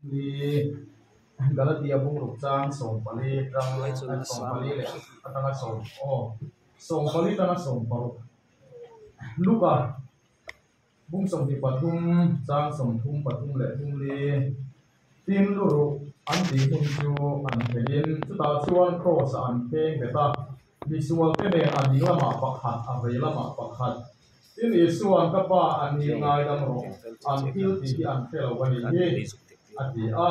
Ni Galatia bungruk chang 40 tang 40 leh atanga sawm aw 40 tanga 60 Luka bung 23 chang 33 leh 34 tin luruh an tih hmun chu an thelin chutah chuan cross ah an kheng bet a misual te nen a ding lamah pakhat a vei lamah pakhat Tin Isua'n ka pa a ni ngaidam rawh, an thil tih hi an hre lo a nih hi, a ti a.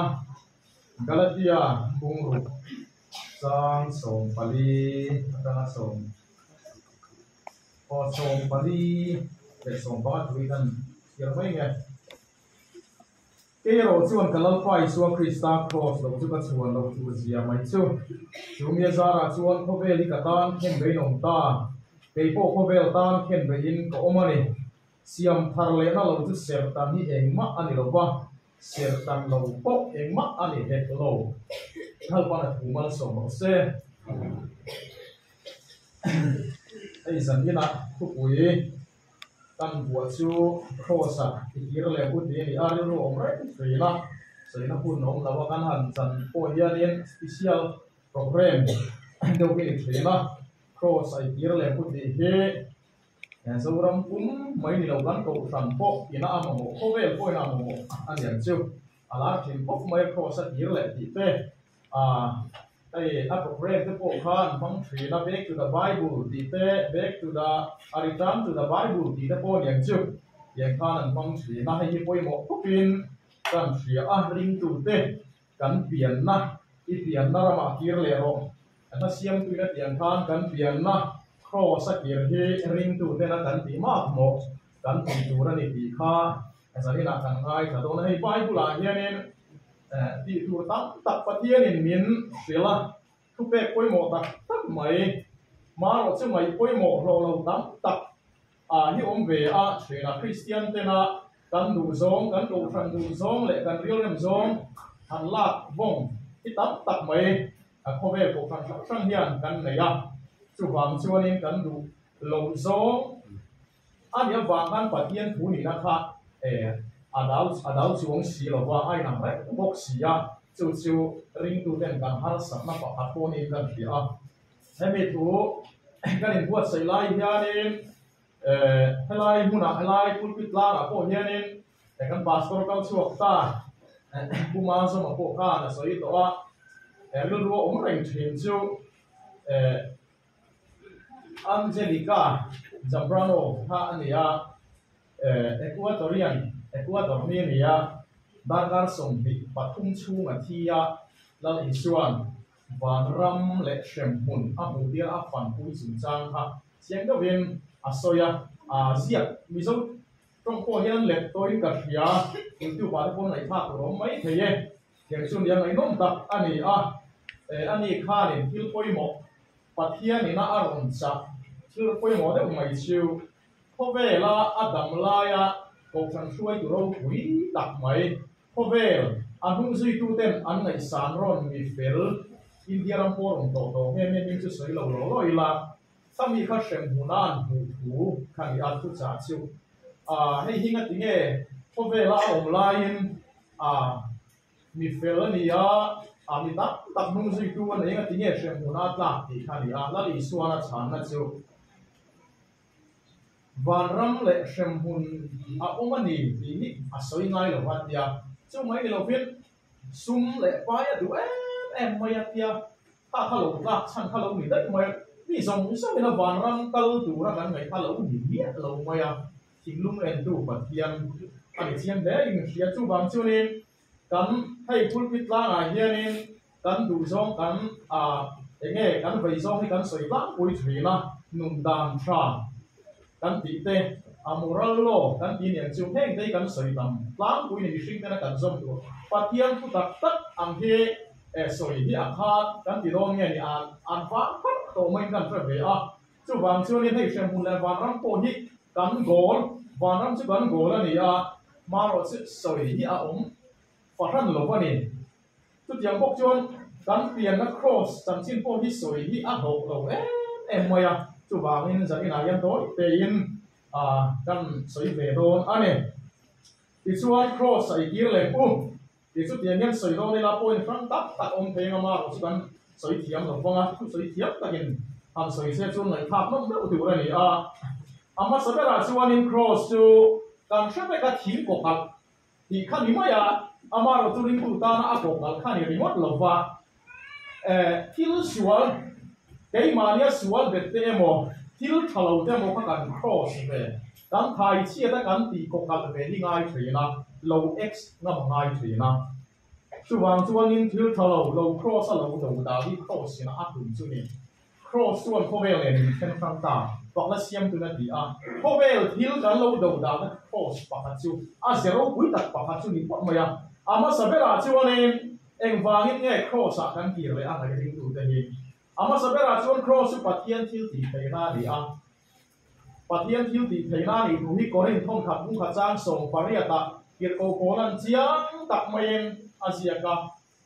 Galatia bungruk chang 40 atanga sawm aw 40 leh 15 tui kan chhiar mai nge. Kei erawh chuan ka Lalpa Isua Krista Kraws lo chu ka chhuan lo tur zia mai chu. Chu mi a zarah chuan khawvel hi ka tan khen bein awm ta. Kei pawh khawvel tan khen beiin ka awm a ni. Siam thar lehna lo chu serhtan hi engmah a ni lo va, serhtan lo pawh engmah a ni hek lo. Lalpan a thu malsawm rawh se. Hei zan inah thupui. Kan buah chu Kraws ah i kir leh u tih a ni a, rilru awm reng thin a, sawina hun a awm lo a, kan han chan pawh hianin special program deuh hi a ni thin a, Kraws ah i kir leh u tih hi Zoram pum mai ni lo kan kohhran pawh ina a mamawh khawvel pawh ina a mamawh a ni ang chu, a lar thin khawp mai a Kraws a kir leh tih te. Hei a program te pawh kha an hmang thin a, Back to the Bible tih te, Back to the a Return to the Bible tih te pawh a ni ang chu. Tiang khan an hmang thin a, hei hi pawimawh khawpin kan hria a, ringtute kan pianna, i pianna ramah kir leh rawh. Hla siamtuina tiang khan kan pianna Kraws a kir hi ringtutena kan tih mak mawh kan tih tur a ni tih kha zaninah kan ngaithla dawn a. Hei Bible ah hianin Tih tur tam tak Pathianin min hrilh a, thupek pawimawh tak tak mai, marawh chu ngaih pawimawh hlawh lo tam tak hi awm ve a thin a. Kristian tena kan duh zawng, kan kohhran duh zawng leh kan rilrem zawng han lak vawng hi tam tak mai khawvel kohhran hrang hrang hian kan nei a, chuvang chuanin kan duh loh zawng A nih avang khan Pathian thu nihna kha a dal a dal chuang si lo va, a inang reng bawk si a, chu chu ringtuten kan harsatna pakhat pawh niin kan hria a. Hemi thu kan inbuatsaih lai hianin helai hmunah helai pulpit tlangah pawh hianin kan pastor kal chhuak ta Pu Mazawma pawh khan a sawi tawh a, rilru a awm reng thin chu Angelica Zambrano kha a ni a, Ecuadorian, Ecuador mi a ni a, darkar 23 chhung a thi a, Lal Isua'n vanram leh hremhmun a hmuh tir a fanpui chungchang kha chiang deuhin a sawi a, a ziak Mizo tawng pawh hian let tawhin ka hria, YouTube ah te pawh ngaihthlak tur a awm mai thei e. Keng chu nia ngaihnawm tak a ni a, a ni khanin thil pawimawh Pathianin a a rawn chah thil pawimawh deuh mai chu khawvela a dam laia Kohhran hruaitu ropui tak mai, khawvel a hnungzuituten an ngaihsan rawn mi fel India ram pawh rawn tawh tawh nge nge hming chu sawi lo law law ila, khami kha hremhmuna an hmuh thu kha ni a thuchah chu. Hei hi ngatinge khawvela a awm laiin A, mi fel a ni a, a mi tam tak hnung zuitu a nei eng a ti nge hremhmun a tlak tih kha a ni a, Lal Isuan a chhanna chu Vanram leh hremhmun a awm a ni tih hi a sawi ngai lo va tia, chu mai ni lovin sum leh pai a duh em em mai a tia, kha kha lo tlak chhan kha lo ni daih mai a, mi zawng zawngin a vanram kal tura kan ngaih kha lo ni miah lo mai a. Thinlung entu Pathian a ni chiang hle in hria. Chuvang chuanin kan hei pulpit tlangah hianin kan duhzawng kan eng nge kan veizawng hi kan sawi tlangpui thin a, nun dan tha kan tih te, a moral law kan tih nen chu heng te hi kan sawi tam tlangpui ni mihring tena kan zawm tur Pathian thu tak tak ang hi sawi hi a khat kan ti dawn nge ni an vang pharh tawh maiin kan hre ve a. Chuvang chuanin hei hremhmun leh vanram pawh hi kan goal, vanram chu kan goal a ni a, hmarawh chu sawi hi a awm fahran lo a ni. Chutiang bawk chuan kan pianna cross chanchin pawh hi sawi hi a hlawh lo em em mai a, chuvangin zaninah hian tawi tein kan sawi ve dawn a ni. Tichuan cross a i kir leh u. Tih chu tiang hian sawi dawn ila point hrang tak tak awm thei anga marawh chu kan sawi thiam lo vang a, thu sawi thiam takin han sawi se chuan ngaihthlak nawm deuh tur a ni a. A hmasa berah chuanin Kraws chu kan hre vek a thing kawkalh tih kha ni mai a, amarawh chu ringtu tana a kawkalh kha ni ringawt lo va, thil sual keimahnia sual bet te emaw thil tha lo te emaw kha kan Kraws ve Kan thai chhiat a kan tih kawkalh ve hi ngai thin a, lo ex ngam ngai thin a. Chuvang chuanin thil tha lo, lo cross a lo do dah hi cross in a tum chu ni. Cross chuan khawvel nen min then hrang ta, pakna siam tun a ti a. Khawvel thil kan lo do dahna cross pakhat chu a ze ropui tak pakhat chu ni phawt mai a. A hmasa berah chuanin engvangin nge cross ah kan kir leh a ngaih ringtute hi? A hmasa berah chuan cross chu Pathian thil tih theihna a ni a. Pathian thil tih theihna a nih thu hi Korinth thawnkhat bungkhat chang 18 ah Kirhko Paula'n chiang tak maiin a ziak a,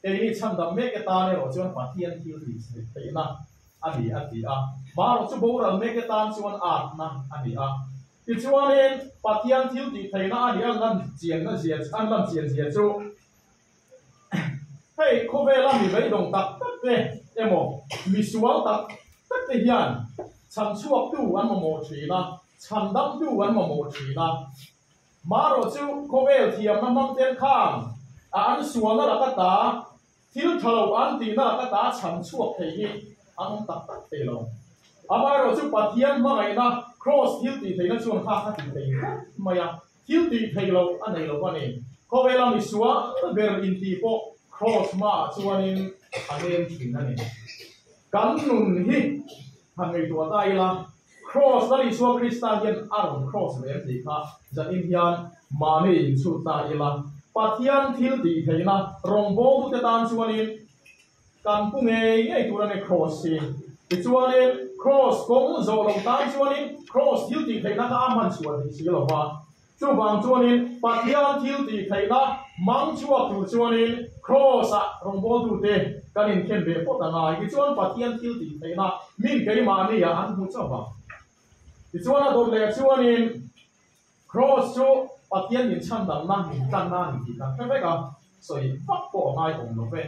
Keini chhandam mek e tan erawh chuan Pathian thil tih theihna a ni a ti a, marawh chu boral mek e tan chuan atna a ni a. Tichuanin Pathian thil tih theihna a nih a lan chianna zia an lan chian zia chu hei khawvela mi beidawng tak tak te emaw mi sual tak tak te hian chhan chhuaktu an mamawh thin a, chhan damtu an mamawh thin a. Marawh chu khawvel thiamna hmang ten khan a an sualna laka ta, thil tha lo an tihna laka ta chhan chhuak thei hi an awm tak tak thei lo. Amaherawh chu Pathian hmangaihna Kraws thil tih theihna chuan kha a ti thei vek mai a. Thil tih theih loh a nei lo a ni. Khawvela misual ber intih pawh Kraws hmaah chuanin a nem thin a ni. Kan nun hi han ngaihtuah ta ila, Kraws Lal Isua Krista hian a rawn kraws ve em tih kha zanin hian mahni inchhut ta ila, Pathian thil tih theihna rawngbawltute tan chuanin Kan pu ngei ngei tur a ni Kraws hi. Tichuanin Kraws kawng zawh loh tan chuanin Kraws thil tih theihna kha a hman chhuah thei si lo va. Chuvang chuanin Pathian thil tih theihna mang chhuak tur chuanin Kraws-ah rawngbawltute kan inkhen ve phawt a ngai. Tichuan Pathian thil tih theihna min keimahni-ah an hmu chauh vang. Tichuan a dawt leh chuanin Kraws chu Pathian min chhandamna min tlanna a ni tih kan hre vek a, sawi vak pawh a ngai awm lo ve.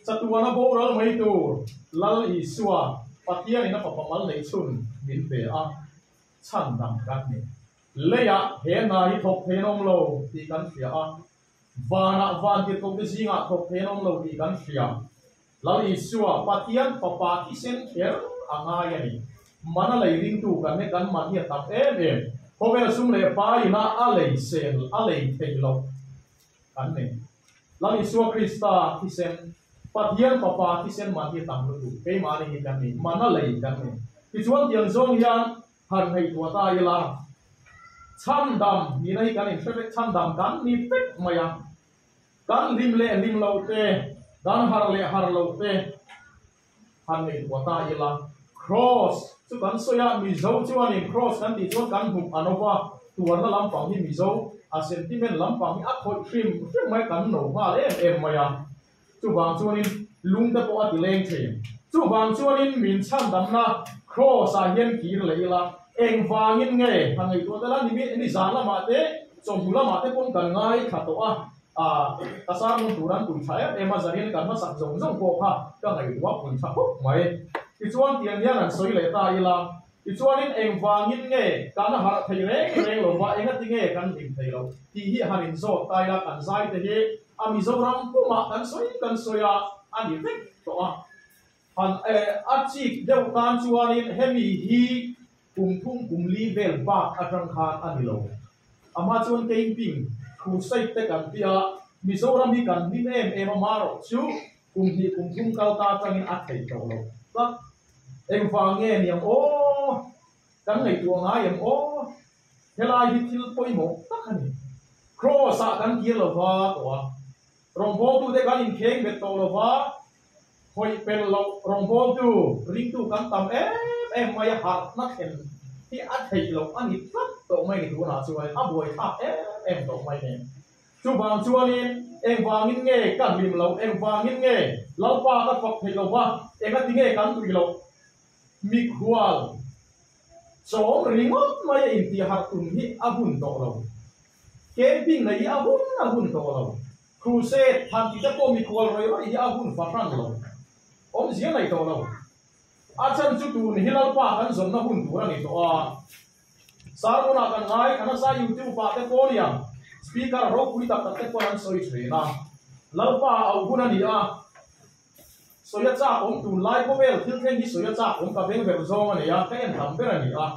Chatuana boral mai tur Lal Isua Pathianin a fapa mal neih chhun min pe a, chhandam kan ni. Leiah he hna hi thawk thei an awm lo tih kan hria a, vanah van tirhkohte zingah thawk thei an awm lo tih kan hria. Lal Isua, Pathian Fapa thisen kher a ngai a ni. Man a lei ringtu kan he kan man hi a tam em em. Khawvel sum leh pai ina a lei sel a lei theih loh kan nei. Lal Isua Krista thisen, Pathian Fapa thisen man hi a tam lutuk. Keimahni hi kan ni. Man a lei kan ni. Tichuan tiang zawng hian han ngaihtuah ta ila, chhandam nihna hi kan inhre vek, chhandam kan ni vek mai a. Kan hlim leh hlim lo te, kan har leh har lo te han ngaihtuah ta ila. Kraws chu kan sawi a, Mizo chuanin kraws kan tih chuan kan hmuh a nova, tuarna lampang hi Mizo a sentiment lampang hi a khawih hrim hrim mai, kan no nghal em em mai a. Chuvang chuanin lung te pawh a ti leng thin. Chuvang chuanin min chhandamna kraws ah hian kir leh ila, engvangin nge han ngaihtuah tel a, nizan lamah te, Chawhnu lamah te pawn kan ngaithla tawh a, ah ka sermon tur an pui tha em em a, zanin kan hmasak zawng zawng pawh kha ka ngaihtuah pui tha khawp mai. Tichuan tiang hian an sawi leh ta ila, tichuanin engvangin nge kan harh thei reng reng lo va, engati nge kan hlim thei lo tih hi han inzawt ta ila, kan zai te hi a Mizoram pumah kan sawi kan sawi a, a ni vek tawh a. Han a chik deuh tan chuanin hemi hi Kum thum kum li vel bak atang khan a ni lo. Amah chuan camping, crusade te kan ti a, Mizoram hi kan hlim em em a marawh chu kum hnih kum thum kal ta atangin a theih tawh lo tlat. Engvang nge niang aw? Kan ngaihtuah ngai em aw? Helai hi thil pawimawh tak a ni. Cross ah kan kir lo va tawh a, rawngbawltute kan inkheng bet tawh lo va, Khawih pel loh rawngbawltu ringtu kan tam em em mai a, harhna thlen hi a theih loh a ni tlat tawh mai ni tunah chuanin a buaithlak em em tawh mai ni. Chuvang chuanin engvangin nge ka hlim loh, engvangin nge Lalpa ka fak theih loh va, engati nge kan tui loh mikhual chawm ringawt mai a intihharh tum hi a hun tawh lo. Camping nei hi a hun a hun tawh lo. Crusade han tih te pawh mikhual rawih rawih hi a hun fahran lo. Awmzia nei tawh lo. A chan chu tun hi Lalpa kan zawnna hun tur a ni tawh a. Sermon-ah kan ngai thla nasa YouTube ah te pawh nia speaker ropui tak tak te pawh an sawi thin a. Lalpa a auh hun a ni a. Sawi a chak awm tun lai khawvel thil thleng hi sawi a chak awm ka veng ber zawng a nei a, ka en tam ber a ni a.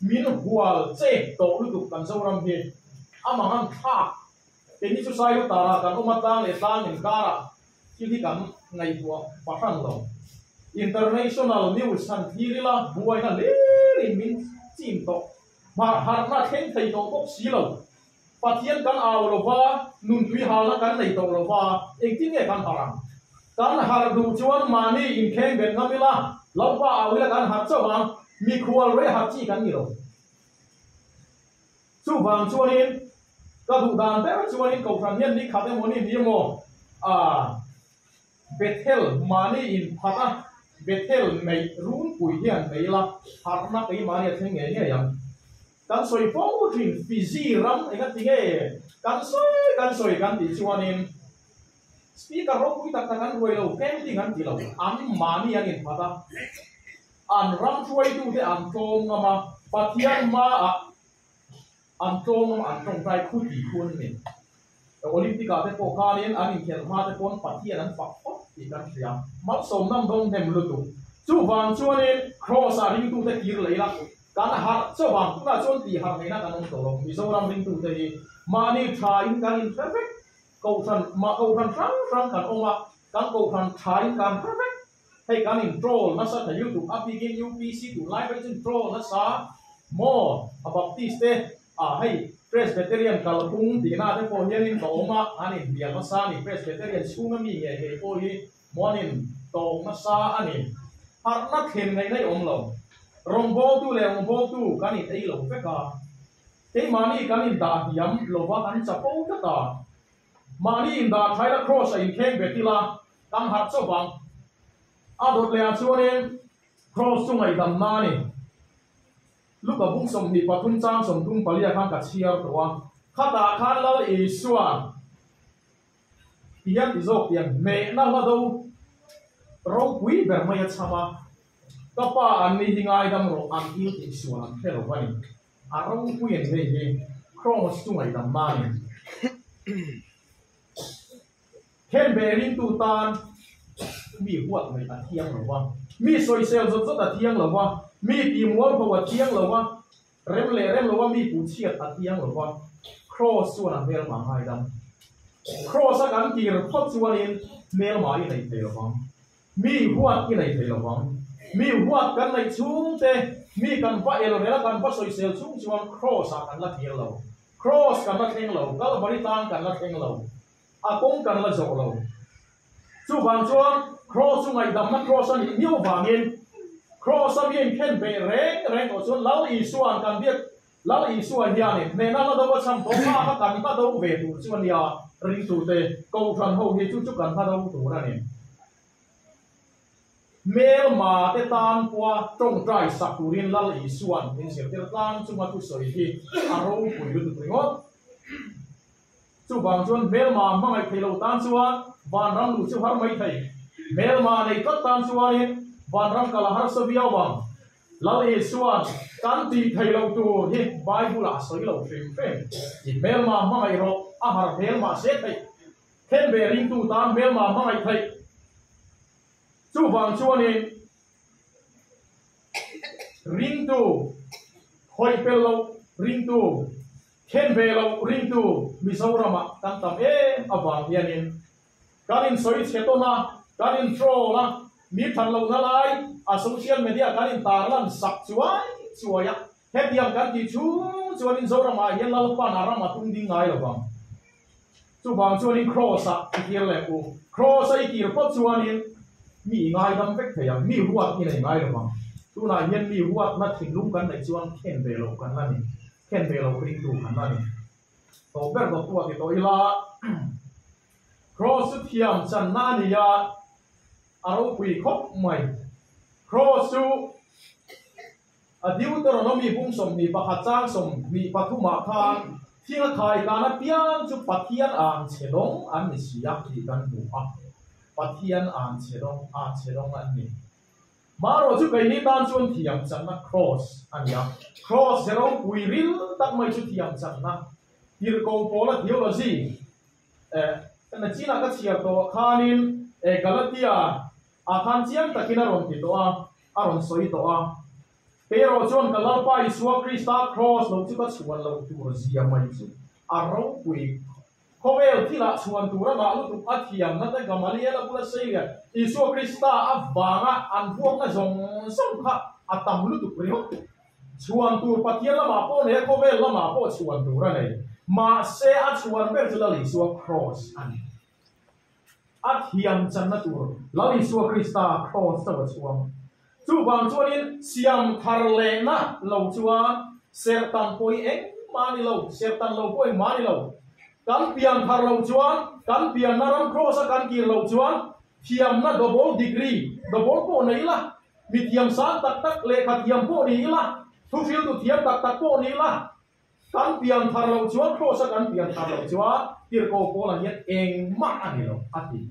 Min hual chek tawh lutuk kan Zoram hi a mangan thlak. Keini chu Sailu tara kan awm a tlang leh tlang inkarah thil hi kan ngaihtuah fahran lo. International news han thlir ila buaina hlirin min chim tawh. Hmar harhna thleng thei tawh bawk si lo. Pathian kan au lo va, nuntui halna kan nei tawh lo va, engtin nge kan harh ang? Kan harh duh chuan mahni inkheng bet ngam ila, Lalpa au ila kan harh chauh ang, mikhual rei harh chi kan ni lo. Chuvang chuanin ka duh dan ber chuanin Kohhran hian ni khat emaw ni ni emaw ah Bethel mahni inphat a, Bethel neih runpui hian nei ila harhna keimahni a thleng ngei ngei ang. Kan sawi fo thin Fiji ram enga ti nge kan sawi kan sawi kan tih chuanin Speaker ropui tak tak an ruai lo, camping an ti lo, an mahni an inphat a. An ram hruaitute an tlawm ngam a, Pathian hmaah an tlawm ngam a, an tawngtai khu tih khu an ni. Olympic ah te pawh khanin an inkhelh hma te pawn Pathian an fak phawt tih kan hria. Malsawm nam dawng hnem lutuk. Chuvang chuanin Kraws ah ringtute kir leh ila kan harh chauh ang. Tunah chuan tih harh ngaihna kan awm tawh lo. Mizoram ringtute hi mahni tha in kan inhre vek. Kohhran mah kohhran hrang hrang kan awm a, kan kohhran tha in kan hre vek. Hei kan in troll nasa thei lutuk a bikin UPC tun lai phei chuan troll nasa maw a Baptist te ah hei Presbyterian kalphung tihna te pawh hianin ka awm a an in hnial nasa a ni Presbyterian chhunga mi ngei ngei pawh hi maw an in tawng nasa a ni harhna thlen ngaihna i awm lo rawngbawltu leh rawngbawltu kan in ei lo vek a keimahni kan in dah hniam lova kan chapo tlat a mahni in dah thaila cross a inkheng bet ila Kan harh chauh vang. A dawt leh ah chuanin Kraws chu ngaihdamna a ni. Luka bung 23 chang 34 ah khan ka chhiar tawh a. Khatah khan Lal Isua'n ti hian ti zawk tiang hmehna hla do ropui ber mai a chham a, Ka pa an ni hi ngaidam rawh an il tih sual an hre lo a ni. A ropui an hei hi Kraws chu ngaihdamna a ni. Khen ve ringtu tan mi huat mai a thiang lo va, mi sawisel zawt zawt a thiang lo va, mi tihmual bo a thiang lo va, rem leh rem lo va mi puhchhiat a thiang lo va, Kraws chuan a hmelma ngaidam. Kraws a kan tir phawt chuanin hmelma i nei thei lo vang. Mi huat i nei thei lo vang. Mi huat kan neih chhung te, mi kan va el rel a kan va sawisel chhung chuan Kraws ah kan la tir lo. Kraws kan la thleng lo, Kalvari tlang kan la thleng lo, a kawng kan la zawh lo. Chuvang chuan Kraws chu ngaihdamna Kraws a nih miau vangin Kraws a mi inkhen ve reng reng tawh chuan Lal Isua'n kan biak Lal Isua hianin hnehna la do a chham tawh kha kha kan hla do ve tur chu a nia, ringtute Kohhran ho hi chu chu kan hla do tur a ni. Hmelma te tan pawha tawngtai sak turin Lal Isua'n min zirtir tlang chunga thusawi hi a ropui lutuk ringawt. Chuvang chuan hmelma hmangaih thei lo tan chuan vanram luh chu har mai thei. Hmelma nei tlat tan chuanin vanram kal a harsa viau ang. Lal Isua'n kan tih thei loh tur hi Bible-ah a sawi lo hrim hrim. I hmelma hmangaih rawh, a har hmelma se theih. Then ve ringtu tan hmelma hmangaih theih. Chuvang chuanin ringtu khawih pel loh ringtu, then ve loh ringtu Mizoramah kan tam em avang hianin kan insawi chhe tawn a, kan introll a, mi that lohna lai a social media kan intarlan sak chuai chuai a, hetiang kan tih chhung chuanin Zoramah hian Lalpan a ram a tum ding ngai lo vang. Chuvang chuanin Kraws-ah i kir leh u. Kraws-a i kir phawt chuanin mi i ngaidam vek thei ang, mi huat i nei ngai lo vang. Tunah hian mi huatna thinlung kan neih chuan khen ve loh kan la ni, khen ve loh ringtu kan la ni. Tawh ber dawt tu a ti tawh ila, Kraws chu thiam channa a ni a, a ropui khawp mai. Kraws chu A Deuteronomy bung 21 chang 23 ah khan. Thinga khai kan apiang chu Pathian ang chhe dawng an ni si a tih kan hmu a, Pathian ang chhe dawng, ang chhe dawng an ni. Marawh chu keini tan chuan thiam channa Kraws a ni a, Kraws ze ropui ril tak mai chu thiam channa tirhkoh pawla theology eh nachinah ka chhiar tawh khanin eh Galatia ah khan chiang takin a rawn ti tawh a, a rawn sawi tawh a. Kei erawh chuan ka Lalpa Isua Krista Kraws lo chu ka chhuan lo tur zia mai chu a ropui. Khawvel thilah chhuan tur a ngah lutuk a thiamna te Gamaliel-a bula sei leh Isua Krista avanga an vuakna zawng zawng kha a tam lutuk ringawt. Chhuan tur Pathian lamah pawh nei a, khawvel lamah pawh chhuan tur a nei. Mahse a chhuan ber chu Lal Isua Kraws a ni. A thiam channa tur Lal Isua Krista Kraws chauh a chhuang. Chuvang chuanin siam thar lehna lo chuan serhtan pawh hi engmah a ni lo, serhtan lo pawh engmah a ni lo. Kan pian thar lo chuan, kan pianna ram Kraws a kan kir lo chuan thiamna double degree, double pawh nei ila, mi thiam sang tak tak, lehkha thiam pawh ni ila, thuhriltu thiam tak tak pawh ni ila, Kan pian thar loh chuan, Kraws a kan pian thar loh chuan tirhkoh Paula hian engmah a ni lo a ti.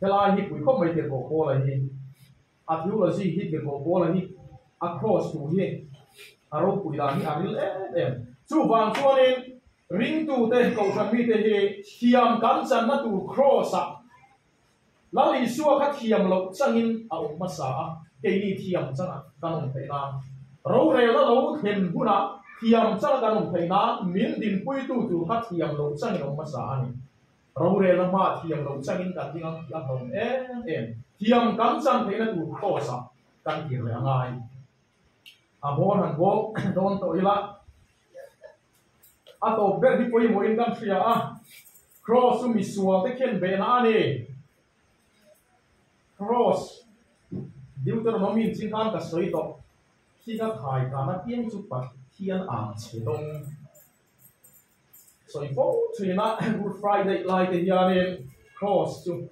Helai hi pui khawp mai tirhkoh Paula hi. A theology hi tirhkoh Paula hi a kraws thu hi a ropui dan hi a ril em em. Chuvang chuanin ringtute, kohhran mite hi thiam kan channa tur kraws ah Lal Isua kha thiam loh changin a awm hmasa a, keini thiam changah kan awm theih nan. Rorel a lo thlen hunah thiam changa kan awm theih nan min dinpuitu tur kha thiam loh changin awm hmasa a ni. Rorel a hma thiam loh changin kan ding ang tih a hlawm em em. Thiam kan chan theihna tur Kraws-ah kan kir leh a ngai. A bawr han bawk dawn tawh ila. A tawp ber hi pawimawhin kan hria a, Kraws chu misual te khen behna a ni. Kraws, Deuteronomy in chin khan ka sawi tawh, khi ka thai kan apiang chu Pathian ang chhe dawng. Sawi fo thin a, Good Friday lai te hianin Kraws chu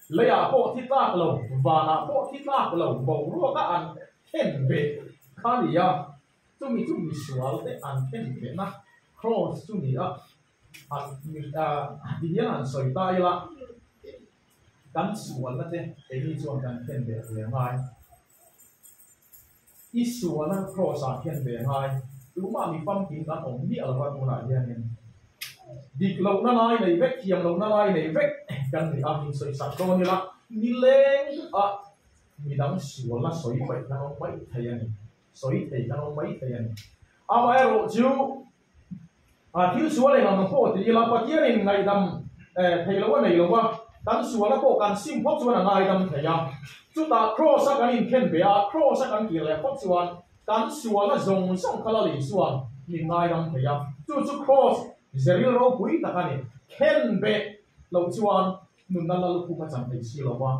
leiah pawh thi tlak lo, vanah pawh thi tlak lo, boruaka an khen beh kha a ni a. Chumi chu misual te an khen behna Kraws chu ni a, an ti hian han sawi ta ila, kan sualna te keini chuan kan khen beh ve a ngai. I sualna Kraws ah khen ve a ngai. Tumah mi famkim kan awm miah lova tunah hianin dik lohna lai nei vek, thiam lohna lai nei vek kan ni a, insawisak dawn ila nileng a midang sualna sawi paih kan awm mai thei a ni. Sawi thei kan awm mai thei a ni. Amaherawh chu a thil sual eng ang pawh ti ila Pathianin ngaihdam thei lo a nei lo va, kan sualna pawh kan sim phawt chuan a ngaidam thei a. Chutah Kraws a kan inkhen ve a, Kraws a kan kir leh phawt chuan kan sualna zawng zawng kha Lal Isua'n min ngaidam thei a. Chu chu Kraws zeril ropui tak a ni. Khen beh loh chuan nunna Lalkhum a chan thei si lo va.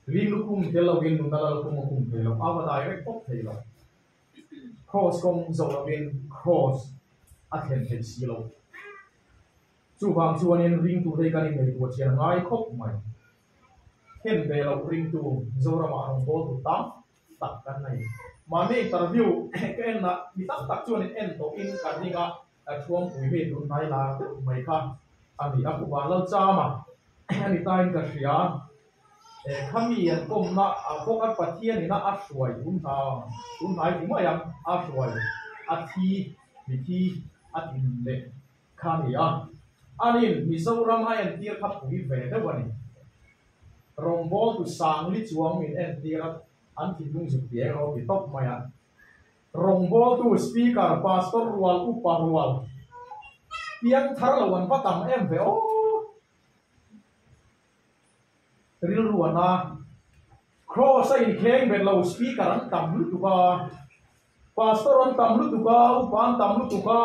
Rin lukhum tel lovin nunna lalkhum a khum thei lo, a va dai rek bawk thei lo. Kraws kawng zo lovin kraws a thlen thei si lo. Chuvang chuanin ringtute hi kan inngaihtuah chian a ngai khawp mai. Khen ve loh ringtu Zoramah rawngbawltu tam tak kan nei. Mahni interview ka en ah mi tam tak chuan in en tawhin ka ring a, ka thuampui mi tun hnai lar deuh mai kha a ni a, Puvan Lalchama a ni tain ka hria. Khami an kawmna ah pawh khan Pathian ina a hruai tun hna tun hnai ti mai ang a hruai a thi mi thi a tin leh kha a ni a. Anin Mizoram a entir kha pui ve deuh a ni. Rawngbawltu Sangli chuang min entir a an thinlung zuk ti eng ro ti tawp mai a. Rawngbawltu Speaker Pastor rual upa rual piang thar lo an va tam em ve aw. Rilru a na. Kraws a inkheng bet lo, speaker an tam lutuk a, pastor an tam lutuk a, upa an tam lutuk a,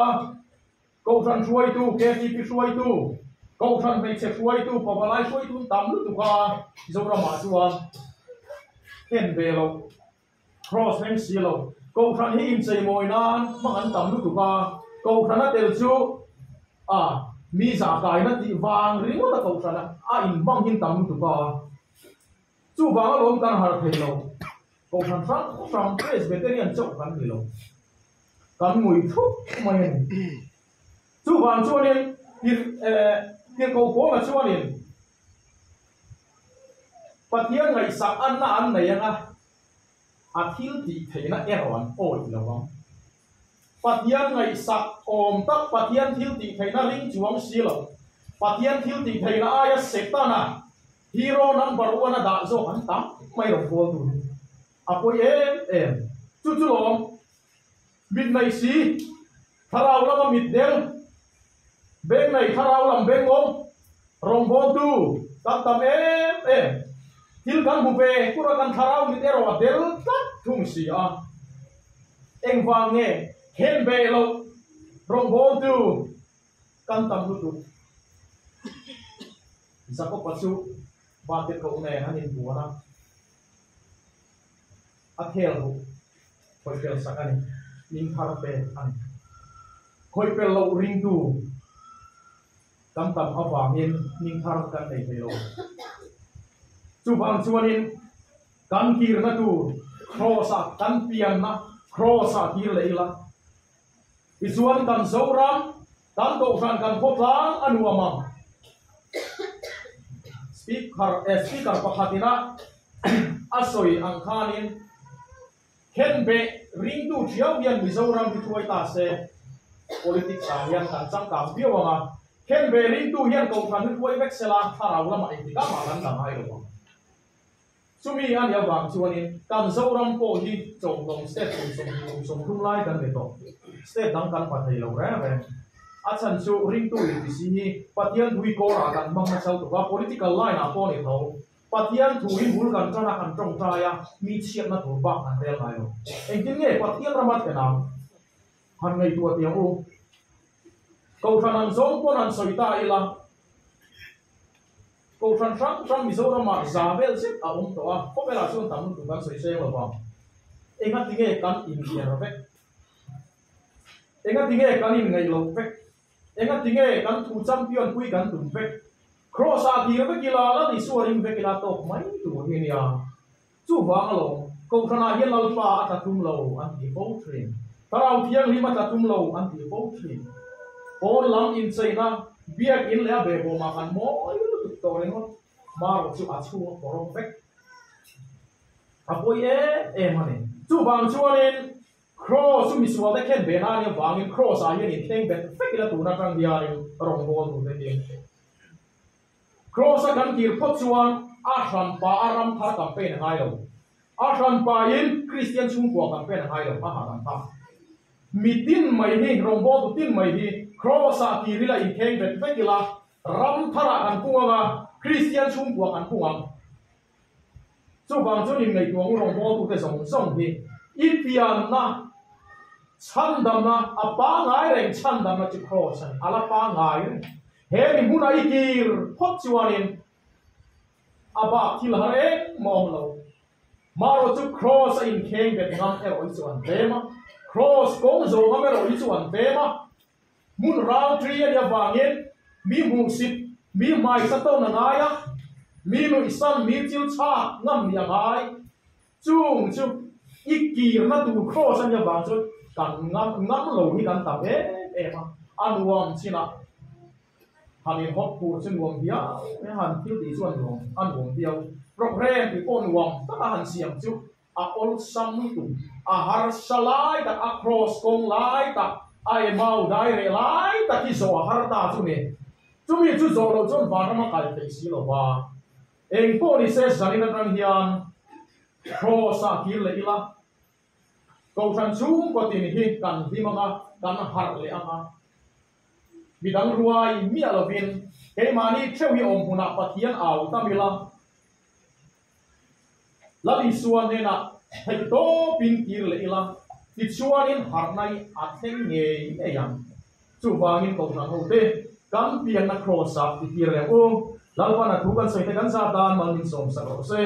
kohhran hruaitu, KTP hruaitu, kohhran hmeichhe hruaitu, pavalai hruaitu an tam lutuk a, Zoramah chuan khen ve lo, kraws reng si lo. Kohhran hi incheimawi nan hmang an tam lutuk a, kohhran a tel chu a mi zah kaina tih vang ringawt a kohhran a inhmang hi an tam lutuk a, chuvang alawm kan harh thei lo. Kohhran hrang hrang Presbyterian chauh kan ni lo, kan ngui thup mai a ni. Chuvang chuanin tir eh tirhkoh Paula chuanin Pathian ngaihsak anna an nei anga a thil tih theihna erawh an awih lo ang. Pathian ngaihsak awm tak Pathian thil tih theihna ring chuang si lo. Pathian thil tih theihna aia Setana hero number one a dah zawk an tam mai rawn kawl tur hi a pawi em em. Chu chu lawm mit nei si thlarau lama mit del beng nei thlarau lam beng awm rawngbawltu kan tam em em. Thil kan hmu ve kura kan thlarau mit erawh a del tlat thung si a. Engvang nge khen ve loh rawngbawltu kan tam lutuk? Jakob-a chu Vatirhkoh nen an inbuan a, a khel duh khawihpel sak a ni, min thar pek a ni. Khawihpel loh ringtu kan tam avangin hming thar kan nei thei lo. Chuvang chuanin Kan kirna tur Kraws-ah kan pianna Kraws-ah kir leh ila. Tichuan kan Zoram, kan Kohhran, kan khawtlang a nuam ang. Speaker eh Speaker pakhatina a sawi ang khanin Khenbeh ringtu thiau hian Mizoram hi hruai ta se politics ah hian kan changkang viau ang a, Khenbeh ringtu hian Kohhran hi hruai vek sela thlarau lamah engtikah mah kan la ngai lo ang. Chumi a nih avang chuanin kan Zoram pawh hi chawmhlawm state kum 20 kum 30 lai kan ni tawh. State dang kan pa thei lo reng reng. A chhan chu ringtu inti si hi Pathian thui kawrah kan hmang nasa lutuk a, political line ah pawh a ni tho. Pathian thu hi bul kan tan a, kan tawngtai a, mi chhiatna tur bak kan rel ngai lo. Engtin nge Pathian rama thlen ang? Han ngaihtuah tiang u. Kohhran an zawng pawn han sawi ta ila. Kohhran hrang hrang Mizoramah za vel zet a awm tawh a, khawvelah chuan tam lutuk kan sawi seng lo vang. Engatinge kan inher vek? Engatinge kan inngaih loh vek? Engatinge kan thu champion pui kan tum vek? Kraws ah tir vek ila, Lal Isua ring vek ila tawk mai tur hi a nia. Chuvang alawm, Kohhranah hian Lalpa a tla tum lo an ti fo thin. Thlarau Thianghlim a tla tum lo an ti fo thin. Pawn lam incheina, biakin leh a behbawmah kan mawi lutuk tawh ringawt. Marawh chu a chhung a kawrawm vek. A pawi em em a ni. Chuvang chuanin Kraws chu misual te khen ve na a nih avangin Kraws ah hian inthleng bet vek ila tun atang hianin rawngbâwl tur te hi. Kraws a kan kir phawt chuan a hranpa a ram thar campaign a ngai lo. A hranpa in Kristian chhungkua campaign a ngai lo, a hahdam ta. Mi tin mai hi, rawngbawltu tin mai hi Kraws ah kir ila inkheng vet vek ila, ram tharah kan pung ang a, Kristian chhungkua kan pung ang. Chuvang chuan inngaihtuah u rawngbawltute zawng zawng hi i pianna chhandamna a pangngai reng chhandamna chu Kraws a ni, a la pangngai reng. He mi hmuna i kir phawt chuanin a bak thil har engmah awm lo. Marawh chu Kraws a inkheng bet ngam erawh hi chu an tlem a, Kraws kawng zawh ngam erawh hi chu an tlem a. Hmun ral ṭi a nih avangin mi hmuhsit, mi hmaisa tawn a ngai a, mi nuihsan, mi chil chhak ngam nih a ngai. Chung chu i kirna tur kraws a nih avang chuan kan ngam ngam lo hi kan tam em em a, a nuam chinah han inhawp tur chu nuam viau mai a, han thil tih chu a nuam a nuam viau. Programme tih pawh nuam taka han siam chu A awlsam lutuk, a harsa lai tak, a cross kawng lai tak, a emau dai reh lai tak hi zawh a har ta chu ni. Chumi chu zawh loh chuan vanram a kal thei si lo va. Eng pawh ni se zanin atang hian cross ah kir leh ila, Kohhran chhungkaw tin hi kan hlim ang a, kan harh leh ang a. Midang ruai miah lovin keimahni theuh hi awm hmunah Pathian au tam ila, Lal Isua hnenah theih tawpin kir leh ila, tichuanin harhna hi a thleng ngei ngei ang. Chuvangin Kohhran hote kan pianna Kraws-ah i kir leh u. Lalpan a thu kan sawi te kan zat dan mal min sawmsak rawh se.